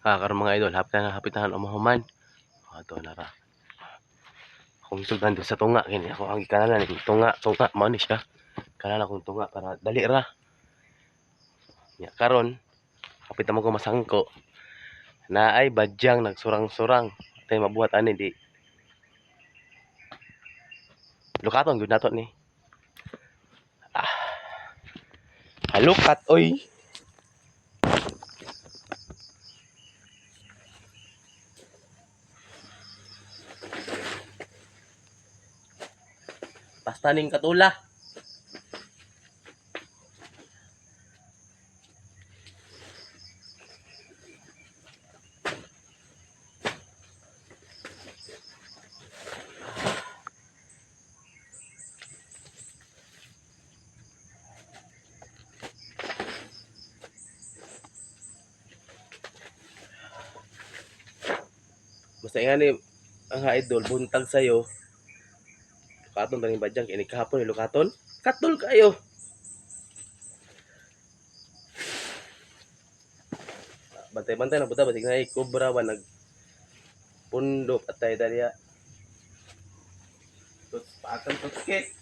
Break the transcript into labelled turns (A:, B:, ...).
A: Ah, karon, mga idol, hapit na mahuman. Ato na ra. Akong sultan sa tunga kini ako ang gikanalan ni tunga, tunga mao ni siya. Kanala akong tunga para dali ra. Nya karon, hapit na mo ko masangko. Naay badyang nagsurang-surang. Tay mabuhat ani di. Lukaton gud nato ni. Ah. Halukat oy. Basta ning katula. Basta nga ni ang idol buntag sayo. Lukaton taning badyang kini kahapon ni lukaton. Katol kayo. Bantay-bantay na buta basig na kobra ba nag pundok at tayo daliya. Tut pakan tutkit.